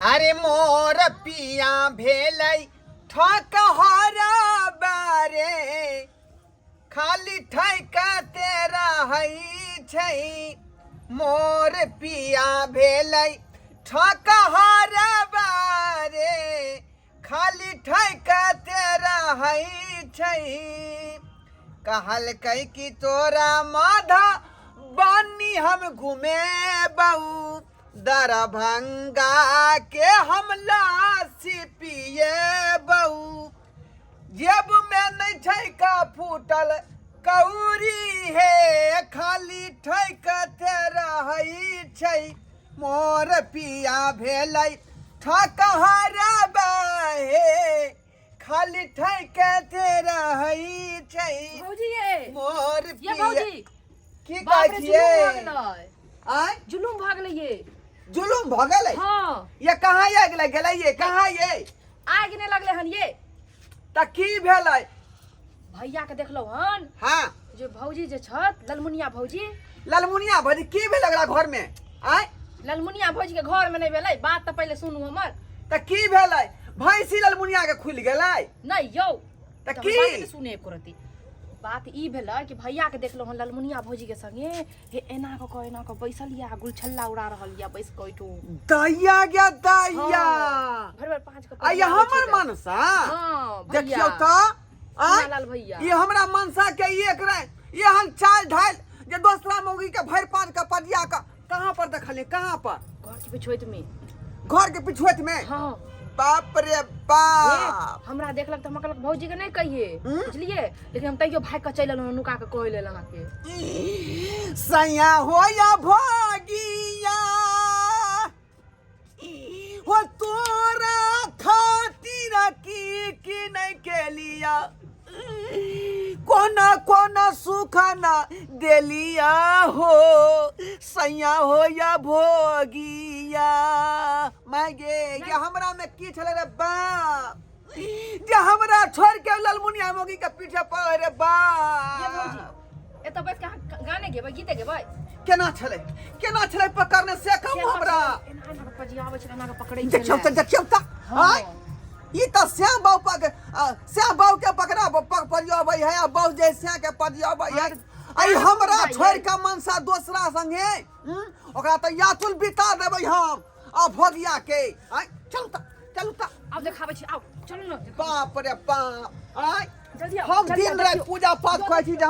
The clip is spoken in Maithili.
अरे मोर पिया भेलै ठकहरा बारे, खाली ठकते रहै छै। मोर पिया भेलै ठकहरा बारे, खाली ठकते रहै छै। कहलकै कि तोरा माधा बनी हम घुमेबौ, दरभंगा के हम लस्सी पिएबौ। जेब में नहीं छै का फूटल कौरी हे, खाली ठकते रहै छै। मोर पिया भेलै ठकहरा हे, खाली ठकते रहै छै। भौजी ये मोर ये पिया भौजी की बाप कहै रे, छियै? जुलुम भऽ गेलै। आँय? जुलुम भऽ गेलै ये। जुलुम भऽ गेलै? हाँ। ये कहाँ आगि लागि गेलै? ये कहाँ ये आगि नहि लगलै हन ये। तऽ की भेलै? भैया के देखलहुँ हन। हाँ। जे भौजी जे छथि, ललमुनिया भौजी। ललमुनिया भौजी की भेल ओकरा घर में? आँय? ललमुनिया भौजी के घर में नहि भेलै बात, तऽ पहिले सुनू हमर। तऽ की भेलै? भैंसी ललमुनिया के खुलि गेलै? नहि यौ। तऽ तऽ की? बात नहि सुने एको रत्ती। बात ई भेलै कि भैया के देखलहुँ हन ललमुनिया भौजी के संगे हे एना कऽ कऽ एना कऽ बैसल या गुलछल्ला उड़ा रहल या बैस कऽ ओहिठुम। दैया गे दैया। हाँ, भरि भरि पाँच के आ ये हमर मनसा? हाँ भैया। देखियौ तऽ आँय? लाल भैया। ई हमरा मनसा के ई एक एहन चाल ढाल जे दोसरा मौगी के भरि पाँच के पदिया के कहाँ पर देखलियै? कहाँ पर? घर के पिछुआइत में। घर के पिछुआइत में? हाँ। बाप रे बाप। हमरा देखलक तऽ हमरा कहलक भौजी के नहि कहिए, बुझलिए? लेकिन हम तैयो भागि कऽ चलि एलहुँ नुका कऽ कहै लेल अहाँके। सैया हो या भोगिया हो, तोरा खातिर की की नहीं केलिया, कोना कोना सुख ना देलिया हो, सैया हो या भोगिया। माय गे, ये हमरा में की छलै रे बाप जे हमरा छोड़ के ललमुनिया मोगी के पीछे पड़ल रे ये बाप? भौजी, एतऽ बैस के अहाँ गाने गेबै, गीते गेबै? केना छलै, केना छलै पकड़ने से कहू हमरा। एना एना कऽ पजियाबै छलै, एना कऽ पकड़ै देखियौ तऽ छलै। देखियौ तऽ। हाँ। आँय, ई तऽ श्याम बाबू पक श्याम बाबू के पकड़ा पजियाबै है आ बाबू जे श्याम के पजियाबै है। आई हमरा छोड़ के मनसा दोसरा संगे, ओकरा तऽ यातुल बिता देबै हम आ भोगिया के। आँय, चलू तऽ, चलू तऽ। आब देखाबै छी, आउ चलू ने। बाप रे बाप। आँय? जल्दी आउ, हम जल्दी दिन आउ, राति देखियौ। पूजा पाठ करै छी जे